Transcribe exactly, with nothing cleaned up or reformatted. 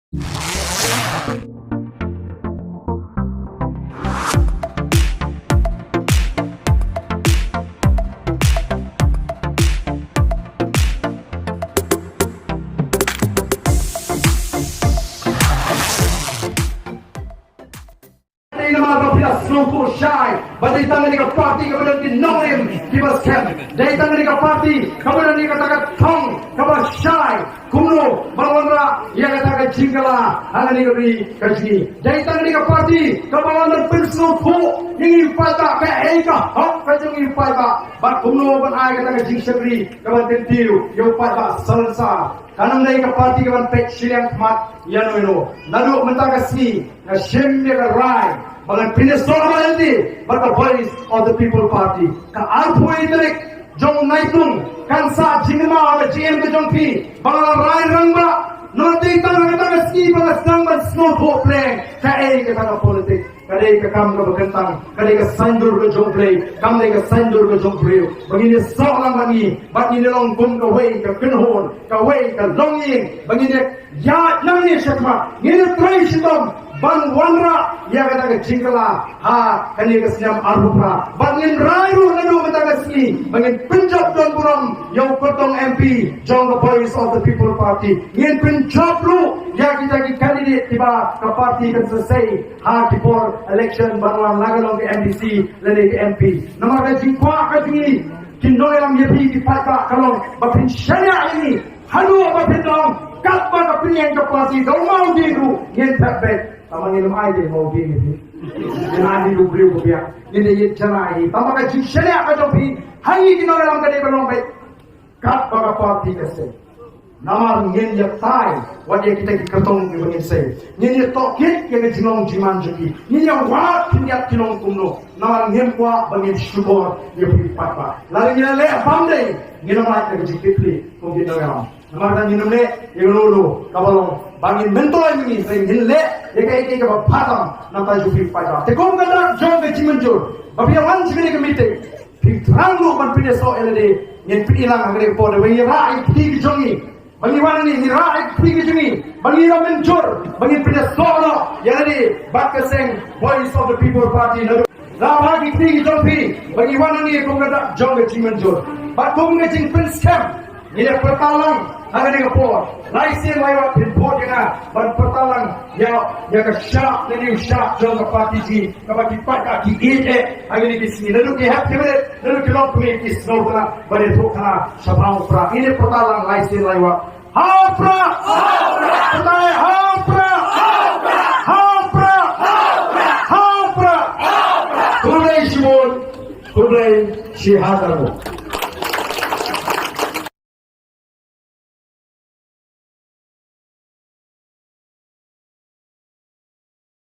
Dei namar ba phi la sngewthuh shai ba dei tang kane ka party kaba don ki nongrim kiba skhem. Dei tang kane ka party kaba don ïa kata ka thong kaba shai kumno ban wanrah ïa kata ka jingkylla ha kane ka ri ka jong ngi. Dei tang kane ka party kaba wan ban pynsngewthuh ïa ngi paidbah kaei ka hok ka jong ngi paidbah bad kumno ban ai kata ka jingshakri kaba kyntiew ïa u paidbah salsa. Kan ym dei ka party kaban peit shiliang khmat ïano ïano. Naduh mynta ka sngi nga shim ïa ka rai ba ngan pynïasoh lynti bad ka Voice of the People Party. Ka arphew tarik jong Naitung kan sah jingma ha ka jingim ka jong phi ba nga la rai rangbah. Naduh mynta ka sngi ba nga sdang ban sngewthuh pleng kaei kata ka politik. Ka dei ka kam kaba kyntang, ka dei ka saiñdur ka jong U Blei, kam dei ka saiñdur ka jong u briew. Ba ngin ïasoh lang bad ngi, bad ngin ïalong kum kawei ka kynhun, kawei ka longïing, ba ngin ïa ïaid nangne shakhmat, ngin ïatrei shitom ban wanrah ïa kata ka jingkylla ha kane ka snem arphew phra. Bad ngin rai ruh naduh mynta ka sngi ba ngin pynjop don burom ïa u kyrtong M P jong ka Voice of the People Party. Ngin pynjop ruh ïa kita ki candidate kiba ka party kan sa sei ha ki por election ban wan, la ka long ka M D C lane ka M P. Namar ka jingkwah ka jong ngi ki nongïalam ïa phi ki paidbah ka long ba phin shaniah ïa ngi haduh ba phin long katba ka pynïeng ka party. Da u Mawdieng ruh ngin thep beit. Tangba ngin ym ai de Mawdieng ïa phi. Ngin ai hi u briew ba biang. Ngin da ïeit janai hi. Tangba ka jingshaniah ka jong phi ha ngi ki nongïalam ka dei ban long beit katba ka party ka sei. Namar ngin ïa tai wat ïa kita ki kyrtong kiba ngin sei. Ngin ïa tohkit ïa ka jinglong jingman jong ki. Ngin ïa wad khyndiat ki long kumno. Namar ngim kwah ba ngin shukor ïa phi paidbah. Lada ngin ïa leh bam dei ngin ym lait ïa ka jingkitkhlieh kum ki nongïalam. Namar da ngin ym leh ïa kano kano kaba long ba ngin myntoi mynngin, ngin leh ïa kaei kaei kaba bha tam na ka bynta jong phi paidbah. Te kum ka dak jong ka jingmynjur ba phi ïa wan sha kane ka meeting. Phi thrang ruh ban pynïasoh ïa lade, ngin pyni lang ha kane ka por ba ngi rah ïa ki kti ki jong ngi. Ba ngi wan hangne ngi rah ïa ki kti ki jong ngi. Ba ngi la mynjur ba ngin pynïasoh noh ïa lade bad ka seng Voice of the People Party. Rah bha ki kti ki jong phi ba ngi wan hangne kum ka dak jong ka jingmynjur bad kum ka jingpynskhem. Ngi la pyrta lang ha kane ka por. Lai sien lai wat phin vote ïa nga ban pyrta lang ïa, ïa ka shap, ïa ka shap jong ka party jong ngi. Kaba ki paidbah ki ïeit eh ha kine ki sngi. Naduh ki hep ki barit, naduh ki longkmie ki sngewtynnat ban ïathuhkhana shaphang u Prah. Ngin ïa pyrta lang lai sien lai wat. Ha u Prah! Ha u Prah! Pyrta, ha u Prah! Ha u Prah! Khublei shibun, khublei shihajar nguh.